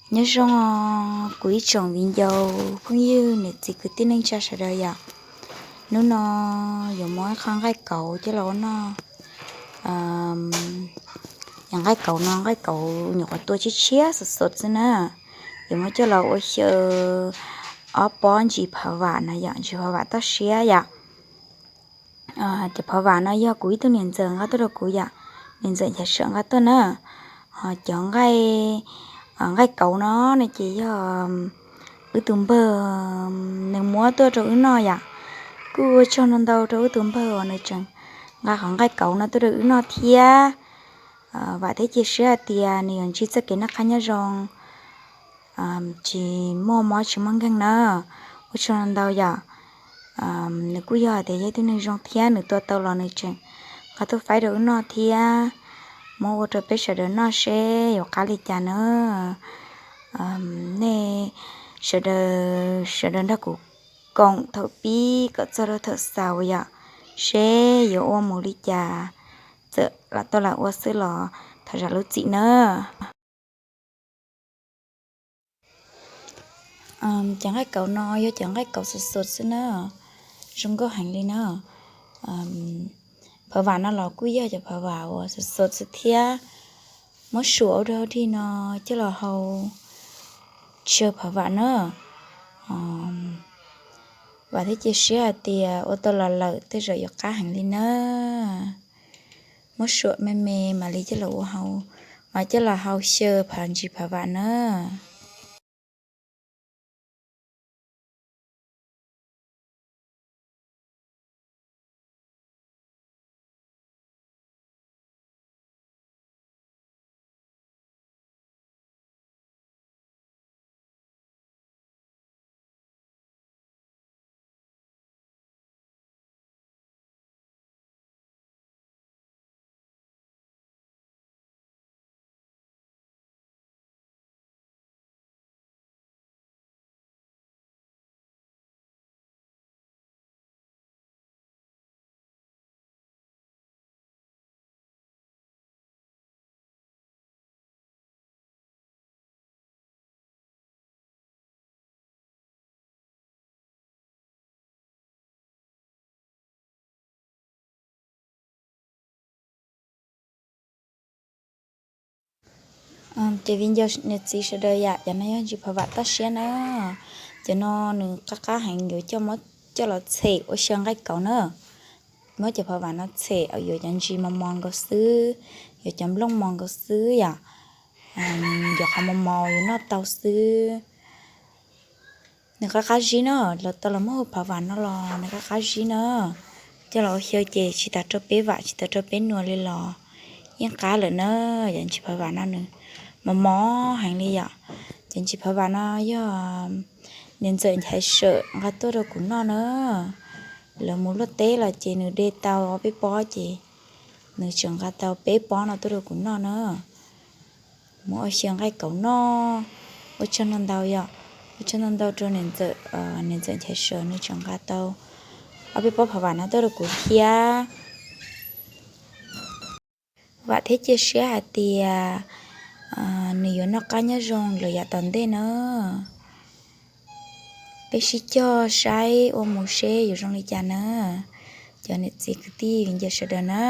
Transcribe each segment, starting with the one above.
Nyob zoo kuv ib tsoom viv ncaus phooj ywg niam txiv kwv tij neej tsa sawv daws yom. Hnub no yuav muab qho nqaij kauv coj los ua noj. Yog nqaij kauv no nqaij kauv nyuam qhuav tua tshiab tshiab xov xov xwb na. Yuav muab coj los ua xyaw ob pob ntsis phav vam no yom, ntsis phav vam toj siab yom. Cov phav vam no yog kuv ib tug niam ntxawm nqa tuaj rau kuv yom, niam ntxawm Nchaiv Sawm nqa tuaj na. Ho cov nqaij, nqaij kauv no no ces yog wb tus npawg nws muab tuaj rau wb noj yom. Kuj ua tsaug ntau ntau rau wb tus npawg uas nws tseem nqa qhov nqaij kauv no tuaj rau wb noj thiab. Vam thiab cia siab hais tias nws yuav ntsib txoj kev noj qab nyob zoo, tsis muaj mob tsis muaj nkeeg na. Ua tsaug ntau yom. Nws kuj yog hais tias yog ib tug neeg zoo thiab nws tua tau los nws tseem nqa tuaj faib rau wb noj thiab. Muab ua rau peb sawv daws noj seb yuav qab li cas na. Nej sawv daws, sawv daws nrog kuv koom thaum pib kom txog rau thaum xaus yom, seb yuav ua mus li cas. Txawm lam tau lam ua xwb los thov zam lub txim na. Cov nqaij kauv no yog cov nqaij kauv xov xov xwb na, zoo nkauj heev li na. Phav vam no los kuj yog cov phav vam uas xov xov xwb thiab. Muab suam ua rau hauv dej no coj los hau tsau phav vam na. Vam thiab cia siab hais tias ua tau los lawm tej zaum yuav qab heev li na. Muab suam me me mam li coj los ua hau, mam coj los hau xyaw phav ntsis phav vam na. Ces viv ncaus niam txiv sawv daws yom, cov no yog ntsis phav vam toj siab na. Cov no nws qab qab heev, yuav coj muab coj los txhem ua xyaw nqaij kauv na. Muab cov phav vam no txhem yuav cov ntsis mos mos nkaus xwb, yuav cov nplooj mos nkaus xwb yom. Yuav qhov mos mos yuav noj tau xwb. Nws qab qab zib na, los tau los muab hu phav vam no los nws qab qab zib na. Coj los ua xyaw ces tsis tas rau peb vam tsis tas rau peb nua li los yeej qab lawm na. Cov ntsis phav vam no nws mos mos heev li yom. Cov ntsis phav vam no yog niam ntxawm Nchaiv Sawm nqa tuaj rau kuv noj na. Lawv mus luaj teb los ces nws de tau ob peb pob ces nws tseem nqa tau peb pob no tuaj rau kuv noj na. Muab ua xyaw nqaij kauv noj. Ua tsaug ntau ntau yom, ua tsaug ntau ntau rau niam ntxawm, niam ntxawm Nchaiv Sawm nws tseem nqa tau ob peb pob phav vam no tuaj rau kuv thiab. Vam thiab cia siab hais tias nws yuav noj qab nyob zoo lawm yav tom ntej na. Peb sib cog saib ua mus seb yuav zoo li cas na, cov niam txiv kwv tij viv ncaus sawv daws na.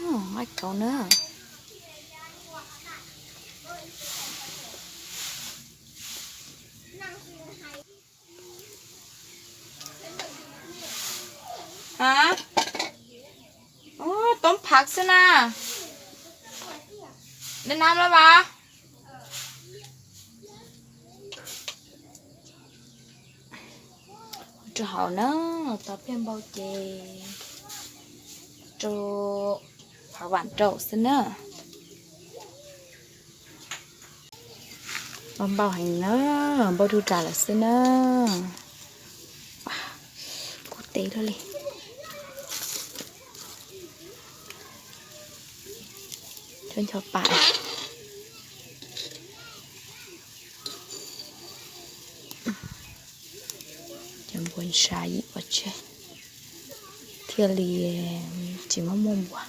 Nqaij kauv na. Hab, toob phav xwb na. Nab lab vas. Rau hauv na, tau pliag npau ces rau phav vam rau xwb na. Npau npau heev na, npau rug ras lawm xwb na. Kub teb luaj li. Cov ncho pam, cov npua ntsa yim pov tseg thiaj li tsis muaj muaj npua.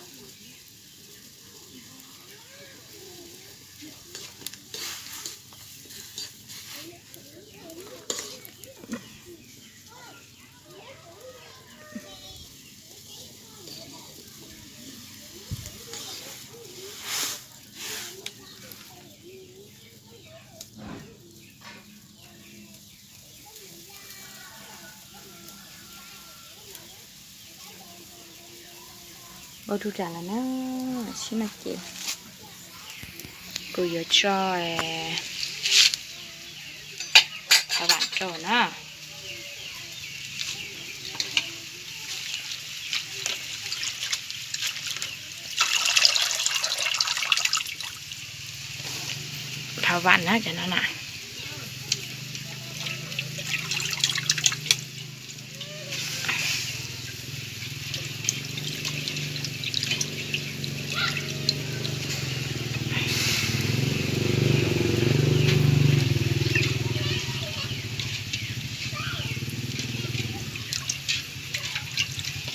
Npau rug ras lawm na, sib no ces kuv yuav tso phav vam rau na. Phav vam na cov no na.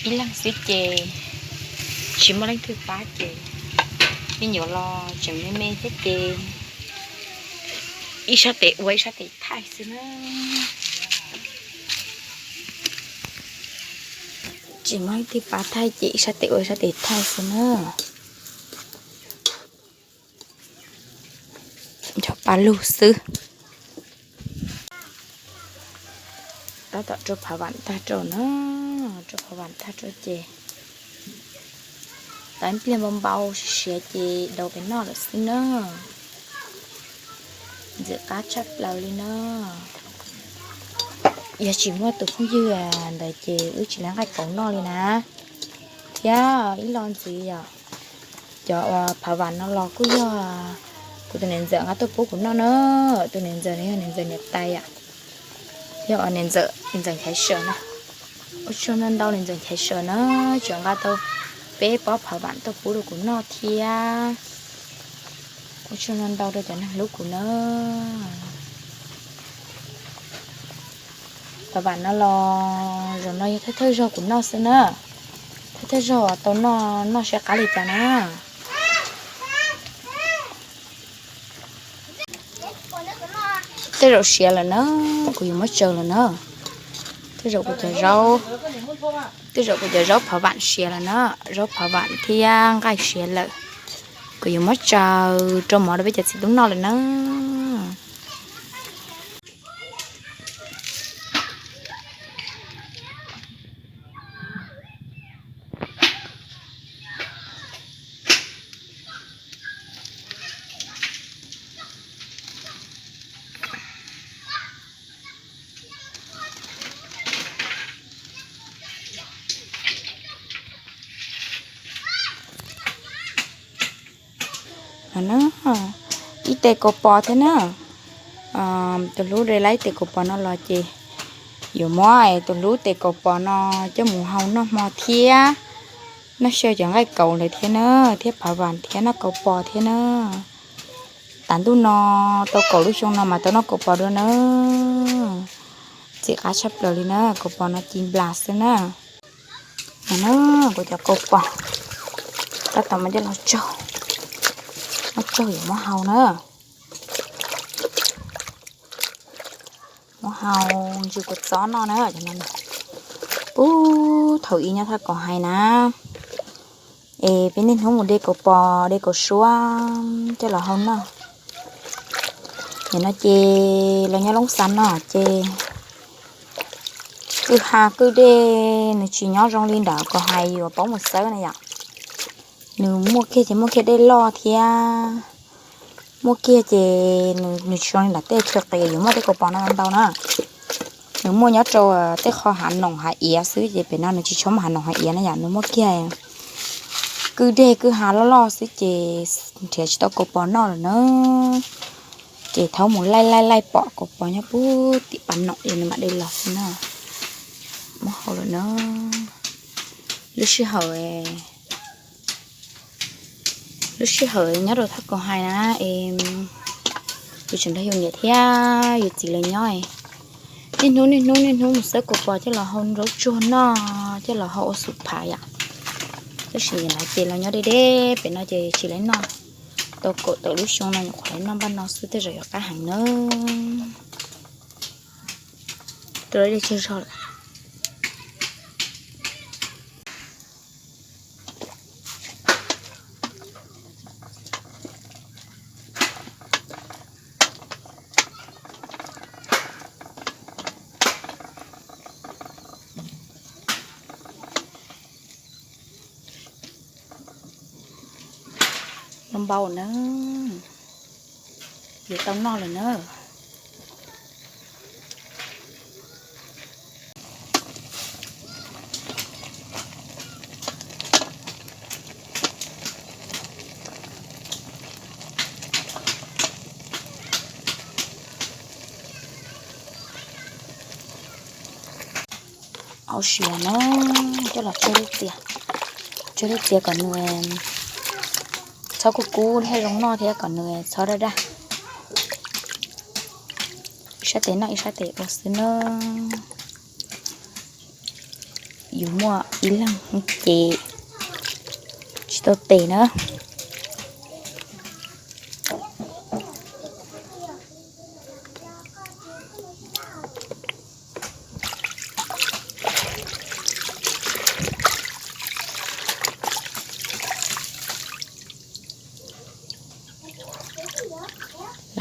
Ib leeg xwb ces tsis muaj leej twg pab ces me nyuam los tseem me me thiab ces ib sab tes ua ib sab tes thaij xwb na. Tsis muaj leej twg pab thaij ces ib sab tes ua ib sab tes thaij xwb na. Ncho paj lug xwb. Tab tom rau phav vam tag rau na, rau phav vam tag rau ces tau ib pliag npau npau siav siav ces daus pem noj lawm xwb na. Ntxim qab tshaj plaws li na. Yog tsis muaj tus phooj ywg ntawd ces wb tsis lawv nqaij kauv noj li na. Thiab ib lo ntxiv yom, cov uas phav vam no los kuj yog kuv tus niam ntxawm nqa tuaj pub kuv noj na. Tus niam ntxawm no yog niam ntxawm niam tais yom, yog niam ntxawm, niam ntxawm Nchaiv Sawm na. Ua tsaug ntau ntau niam ntxawm Nchaiv Sawm na, tseem nqa tau peb pob phav vam tuaj pub rau kuv noj thiab. Ua tsaug ntau ntau rau cov neeg hlub kuv na. Phav vam no los zaum no yog thawj thawj zaug kuv noj xwb na. Thawj thawj zaug tau noj, noj siab qab li cas na. Tej zaum siav lawm na, kuv yuav muab tsaws lawm na. Tej zaum kuv cov zaub, tej zaum kuv cov zaub phav vam siav lawm na, zaub phav vam thiab nqaij siav lawm. Kuv yuav muab tsaws rau mov rau peb cov txiv tub noj lawm na. Ib tes kaus pos thiab na. Tus hlub de lab ib tes kaus pos no los ces yuav muab tus hlub tes kaus pos no coj mus hau noj hmo thiab. Noj xyaw cov nqaij kaus ntawd thiab na, thiab phav vam thiab noj kaus pos thiab na. Tav ntuj no tau kaum lub xyoo no mas tau noj kaus pos dua na. Ntxim qab tshaj plaws li na, kaus pos no ci nplas xwb na. No na, kuv cov kaus pos tab tom muab coj los tsaug, muab tsaug yuav muab hau na. Muab hau ntsw kua txob noj na. Pub thaum ub nyob thaj kom hais na, Es peb niaj hnub mus de kaus pos de kaus suab coj los hau noj. Nim no ces los nyob Loob Xas no ces kwj ha kwj dej nws tsis nyob zoo li ntawm kuv hais yuav paub mus xawb na yom. Nws muaj kiag ces muaj kiag dej loj thiab muaj kiag ces nws tsis zoo li ntawm tej chaw qis yuav muaj tej kaus pos no ntau na. Nws muaj nyob rau tej qho hav noom hav iav xwb ces pem no nws tsis tshua muaj hav noom hav iav na yom, nws muaj kiag kwj dej kwj ha loj loj xwb ces nrhiav tsis tau kaus pos noj lawm na. Ces thaum mus laij laij laij pom kaus pos nyob puag tim pas noom es nws mam de los xwb na. Muab hau lawm na. Lub sij hawm, lub sij hawm nyob rau thaj kuv hais na es yus tseem nrog yus niam thiab yus txiv lawv nyob. Niaj hnub niaj hnub niaj hnub mus xawb kaus pos coj los hau nraub tsuag noj, coj los hau ua xum phav yom. Tab sis lawv ces los nyob deb deb pem no ces tsis lawv noj. Tau kaum tawm lub xyoo no nyuam qhuav lawv noj npaj no xwb tej zaum yuav qab heev na. Rau dej tsawg zog lawm. Npau npau na, yuav tau noj lawm na. Hau siav na, coj los tsau lub txias, tsau lub txias kom nws txhob kub kub thiab zoo noj thiab kom nws txhob daj daj. Ib sab tes noj ib sab tes ua xwb na. Yus muaj ib leeg ces tsis tau tes na.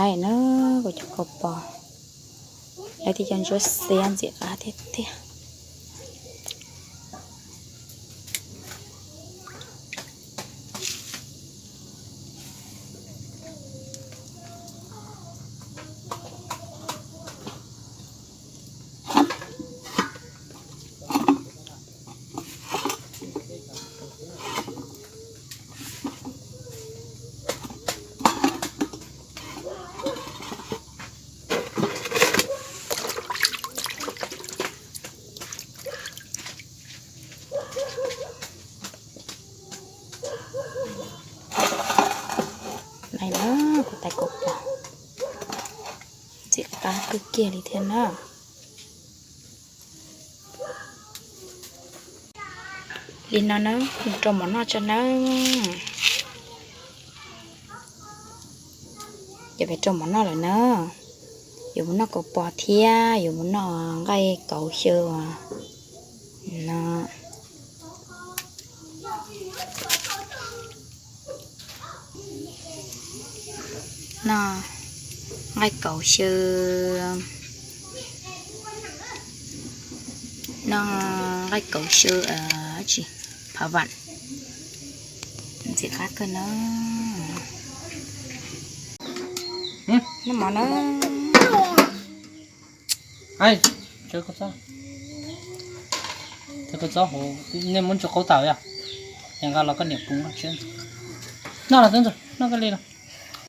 Lawm na, kuv cov kaus pos, lawv thiaj cov ntsuab xiab ntxim qab tiag tiag. Lawm na, kuv tais kaus pos ntxim qab kawg kiag li thiab na. Li no na, rau mov noj tso nawb. Ces peb rau mov noj lawm na. Yuav mus noj kaus pos thiab yuav mus noj nqaij kauv xyaw no. Noj nqaij kauv xyaw, noj nqaij kauv xyaw tsis, phav vam, ntxim qab kawg na. Noj mov na. Koj txob hauv nej muab ntsuag qaub tas yog, es nqa los koj niam pub noj los twb ntxawg noj koj li no.